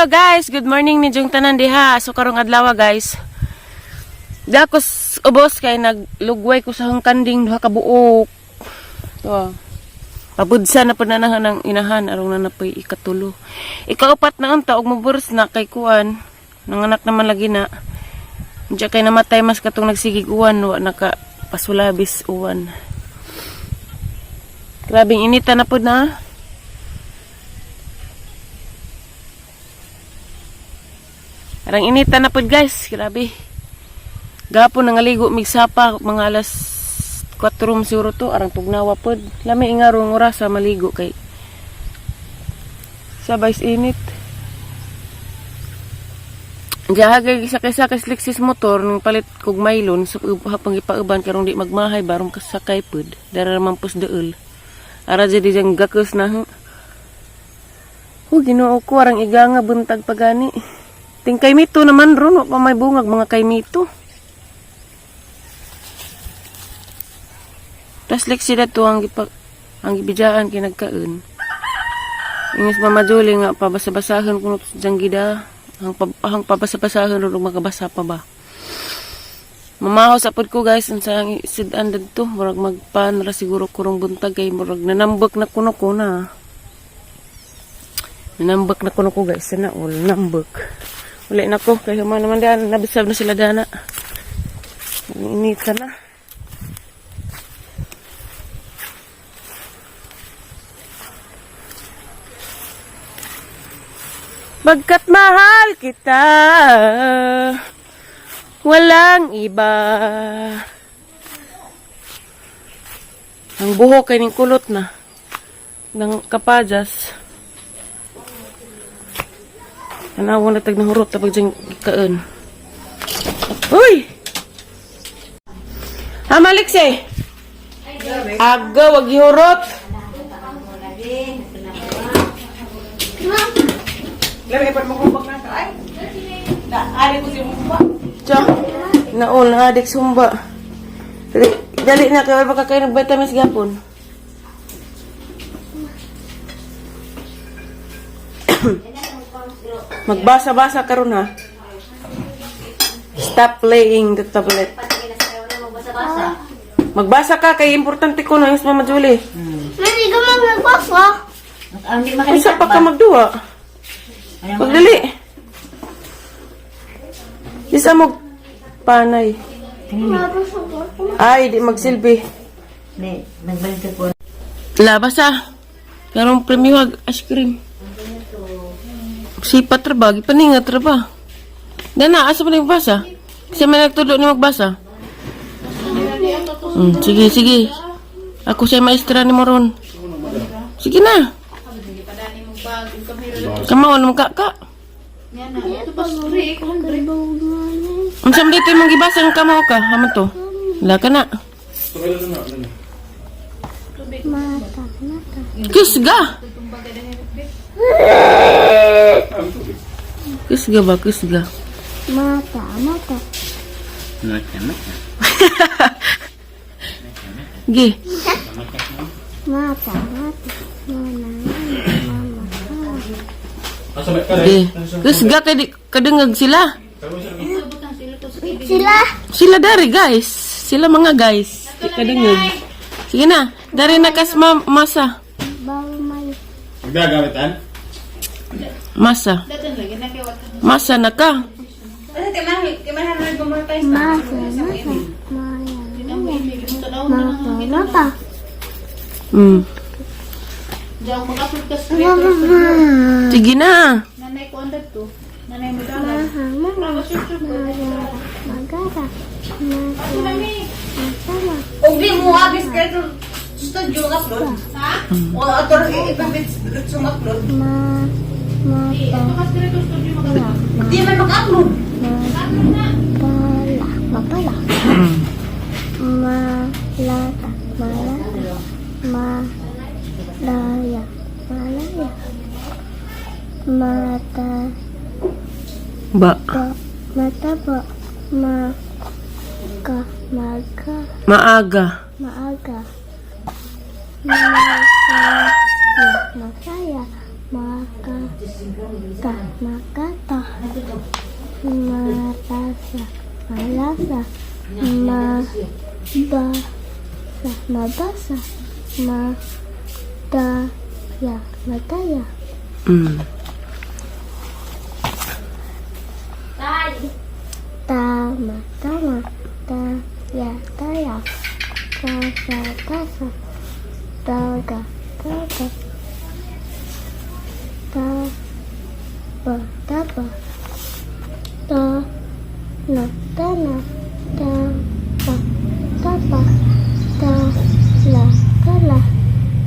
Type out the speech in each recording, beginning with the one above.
Hello guys, good morning ninyong tanan diha. So karong adlaw, guys. Dako ubos kay naglugway ko sa kanding duha ka buok. So, pabudsa na pud na ng inahan arong na napoy ikatulo. Ikaupat na unta og maburs na kay kuan. Nanganak naman lagi na. Diya kay namatay mas katong nagsigig uwan, wa naka pasulabis uwan. Grabing inita na pud na. Arang inita na pud, guys, grabe. Gapon nangaligo mig sapa mga alas 4 mo siguro to, arang tugnawa pod. Lami ingarong oras sa maligo kay sabay sa init. Diya sakay-sakay sliksis motor nang palit kog mailon sa hapang ipauban karong di magmahay barong kasakay pod. Dara man pus deul. Ara jadi diyang gakos na. Hu, Ginoo ko, arang iganga buntag pagani. Ting kay mito naman ron, wa pa may bungag mga kay mito. Tas liksi to ang gipa ang gibidjaan kay nagkaon. Ingis Mama Julie nga pabasa-basahan kuno to sa gida. Ang pabasa-basahan ron ug makabasa pa ba. Mamaho sa pod ko, guys, unsa ang sid-an dadto, murag magpan ra siguro kurong buntag kay murag nanambak na kuno ko na. Nanambak na kuno ko, guys, sana all nambak. Uli na ko kay human naman daan, nabisab na sila dana. Inita na. Pagkat mahal kita, walang iba. Ang buhok kay ning kulot na ng kapajas. Tanawa na tag nahurot tapag diyang ikaon. Uy! Ha, Malix eh! Aga, wag ihurot! Labi pa mo kumbak na ka ay. Na ari ko si mumba. Tiyak. Naol, na sumba. Dali, dali na, kaya baka kayo nag-vitamins gapon. Magbasa-basa karon ha. Stop playing the tablet. Magbasa ka kay importante ko na yung Mama Julie. Hindi ka man nagbasa. Ang di Unsa pa ka magduwa? Pagdali. Isa mo panay. Nabasa ko. Ay, di magsilbi. Hindi, nagbalik ka po. Labas ah. Karong premiwag ice cream. Sipat ra ba? Gipaningat ra ba? Dana, asa pa nagbasa? Kasi may nagtulo ni magbasa. Sige, sige. Ako siya maestra ni Moron. Sige na. Kamaon mo ka ka. Unsa man dito imong gibasa ang kamao ka? Haman to. Wala ka na. Mata, mata. Kusga. Kusga ba? Kusga. Mata, mata. Gi. Mata, mata. Mama, mama, mama. Gi. Kusga kay di kadungag sila. Sila. Sila dari, guys. Sila mga guys. Di kadungag. Sige na. Dari na kas ma masa. Bawo may. Gagamitan? Masa. Masa na ka. Masa, masa. Maya, maya. Mata, mata. Sige na. Maha, mama. Maya, magara. Mata, mata. Og di mo agis kay studio ng upload. Ha? O ator ipabit sa upload. Ma, mata. Di man maka-upload. Mapala, mapala. Malata, malata. Malaya, malaya. Mata, Ba. ba, mata ba, ma, ka, maga, Maaga. maaga. Masaya, masaya. Maka ta makata marasa malasa mabasa mabasa madaya madaya. Tama tama taya taya tasa tasa taga taga taba taba ta na tana tapa tapa ta la tala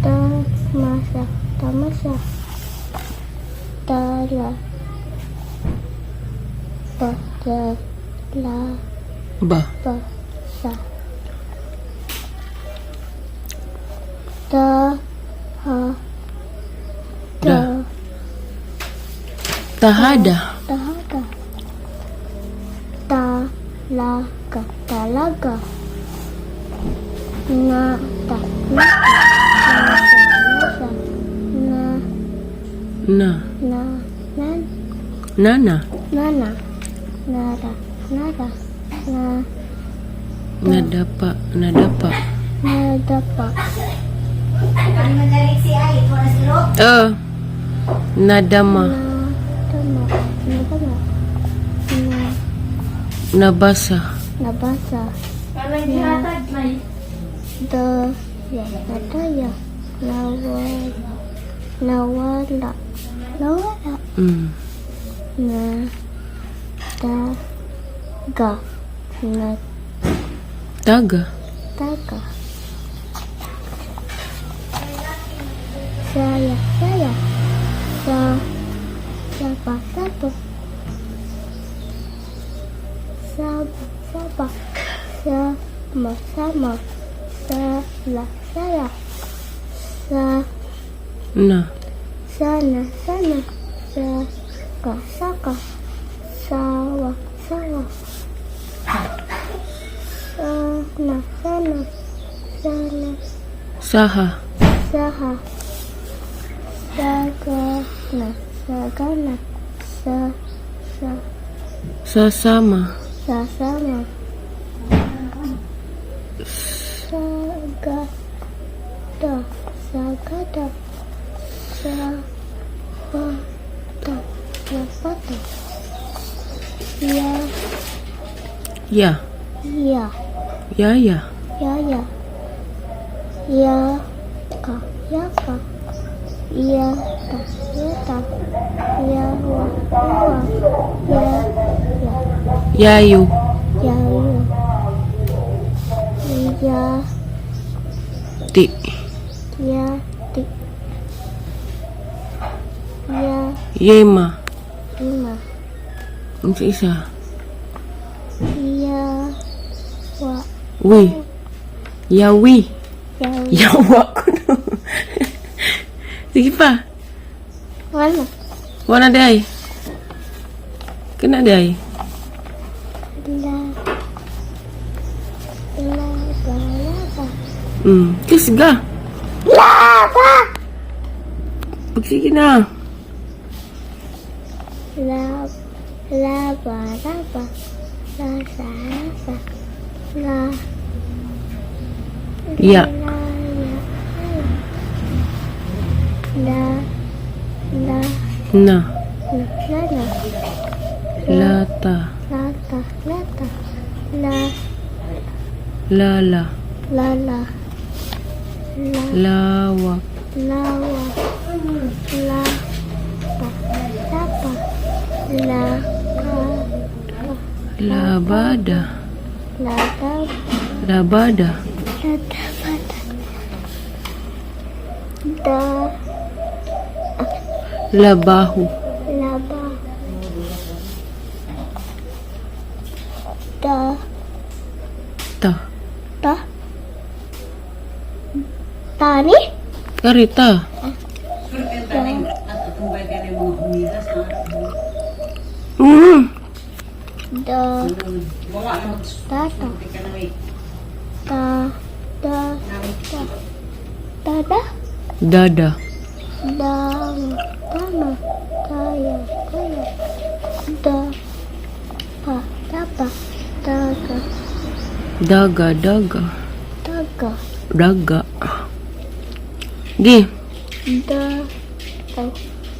tamasa tamasa tala pa ta la Ba. Pa sa ta ha Da. ta. Tahada. Tahaga talaga talaga na ta nata nasa nasa na. Na. Na nan. Nana. Nana nara nara na. Nadapa. Nadapa. Nadapa. Nadama. Nadama nadama na. Nabasa. Nabasa da ya nadaya nawala nawala nawala. Na da ga na. Taga. Taga saya saya sa sapa sapa saba saba sama sama sala sala sa. Na. Sana sana saka saka sawa sawa sana sana sana. Saha. Saha sagana sagana sa sa. Sasama. Sasama sagada sagada sapata sapata ya. Ya. Ya. Yaya. Ya ya ya ka ya ka ya ta ya ta ya wa ya wa ya ya. Yayo. Ya yo ya. Ti. Ya ti ya. Yema. Lima. Ang sa isa. Ya wa. Wi. Yawi. Ya. Yawa ko no. Sige pa. Wala. Wala day. Kana day. La la ba la ba. Kisga. La ba. Pagsige na. La la ba la ba la sa la sa la. Ya. La ya la la. Na. La la. Lata. La ta la ta la. Lala. La la la. Lawak. La wa la pa la pa la ka. Labada. La ta. Labada. La ta pa ta da. Labaho. La ba da. Ta. Ta tani. Karita. Pero kaya tayo, at tumbay ka na yung mga umigas, ha? Da. Wala na mag Ta ta. ka na may Ta da ta ta da. Dada. Dama. Dama. Daya. Daya. Da. Pa. Dapa. Daga. Daga, daga. Daga. Daga. Gi, Da. Daw.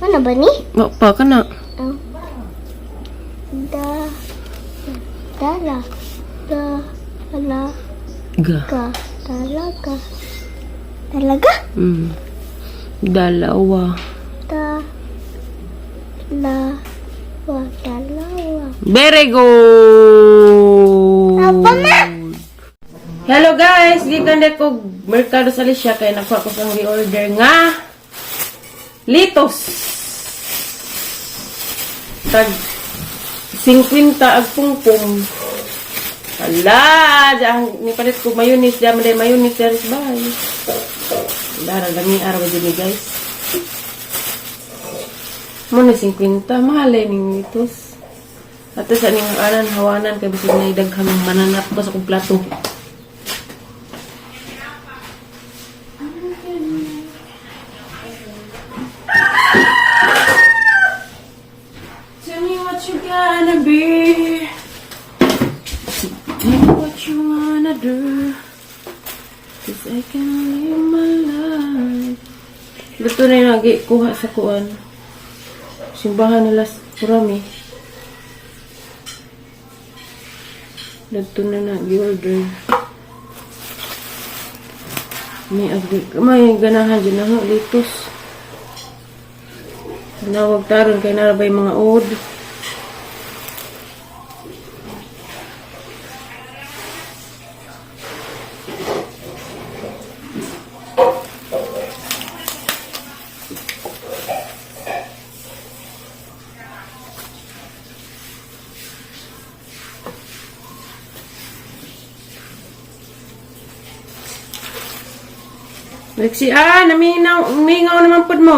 Ano ba ni? wa pa ka na. Aw. Da. Dala. Da. La. Ga. Ga. Dalaga. Dalaga? Dalawa. Da. La. Wa. Dalawa. Very good! Apa ma? Hello guys! Gikan na ko merkado sa Alicia kay nakuha ko sang order nga litos. Tag 50 ag pungpong. Hala, diyan ni palit ko mayonnaise, diyan man day mayonnaise diri sa bahay. Dara lami araw jud ni guys. Mo na 50, mahal eh ning litos. Ato sa ning anan hawanan kay bisag na daghang mananap ko sa akong plato. Tell me what you gonna be. Tell me what you wanna do. 'Cause I can live my life. Luto na yung lagi kuha sa kuan. Simbahan nila sa Purami. Luto na na, order. May agri, may ganahan dyan na ho, litos. Nawag taron kay narabay mga od. Lexi, ah, naminaw, mingaw naman pod mo.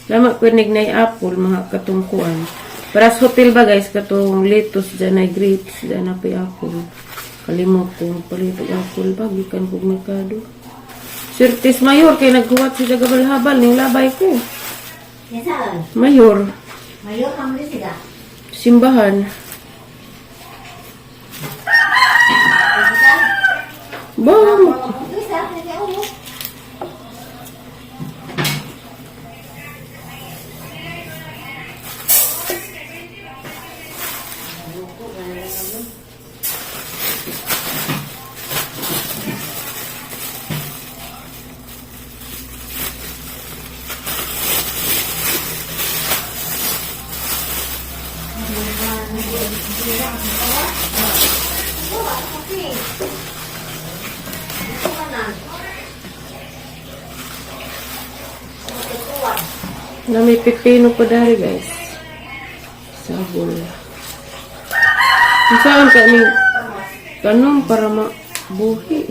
Lama ko na apple, mga katungkuan. Para sa hotel ba guys, katong lettuce, dyan ay grapes, dyan na pa'y apple. Kalimot ko, palit og apple ba, gikan kog merkado. Sirtis mayor, kay naghuwat siya gabal-habal, ning labay ko. Kinsa? Mayor, Mayo kang sila. simbahan. Ba, Isa, nag-uwo. Na may pipino pa dari guys. Sabol. Kung Saan ka ni tanong para mabuhi.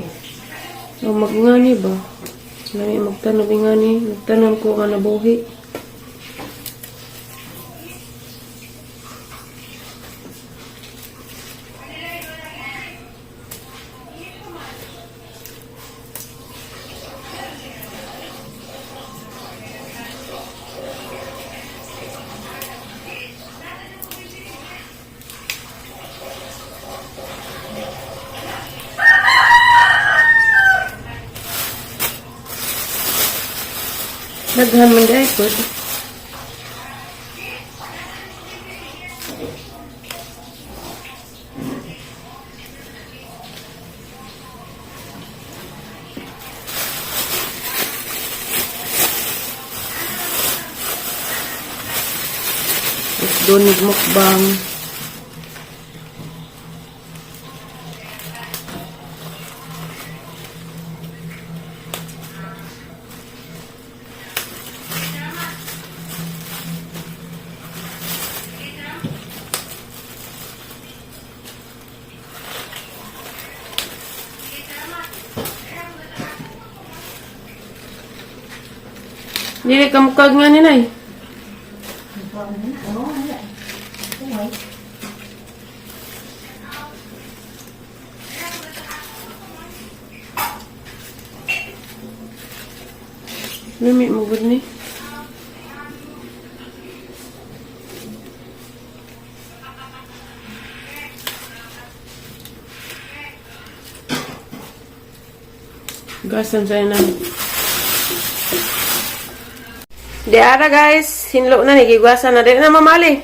O magngani ba? Lami magtanom ingani, nagtanom ko nga nabuhi. Daghan man di ay pod. Doon mukbang. Dili ka mukag nga ni Nay. Lami mo gud ni. Gasan sa'yo na. Di ara, guys, hinlo na ni, gigwasa na. Di na mamali.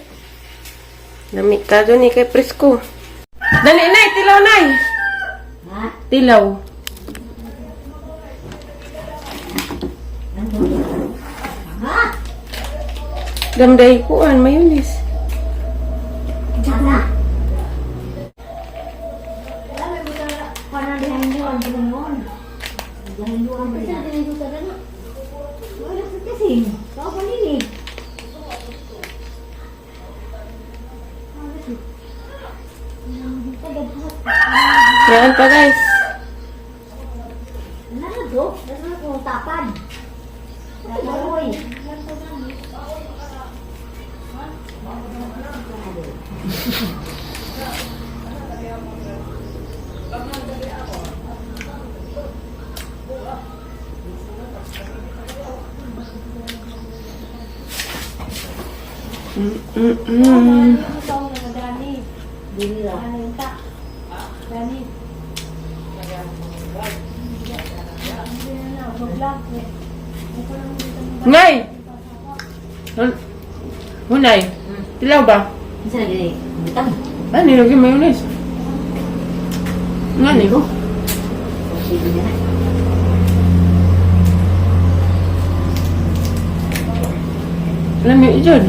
Lami ka doon ni kay presko. Dali na, tilaw na. Ha? Tilaw. Ha? Damday kuan, mayonnaise. Sana. Yan pa, guys. Ngay! Hunay. Tilaw ba? Ano yung mayonnaise? Nga ni ko. Alam mo yun.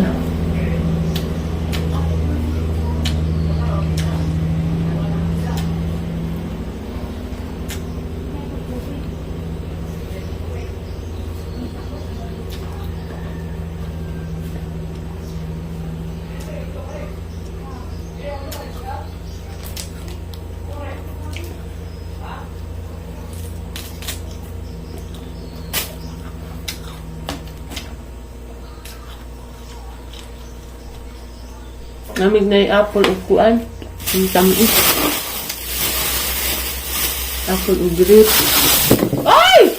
Namig na yung apple ug kuan. Ang tamis. Apple ug grape. Ay!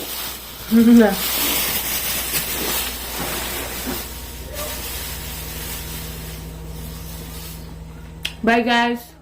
Bye, guys.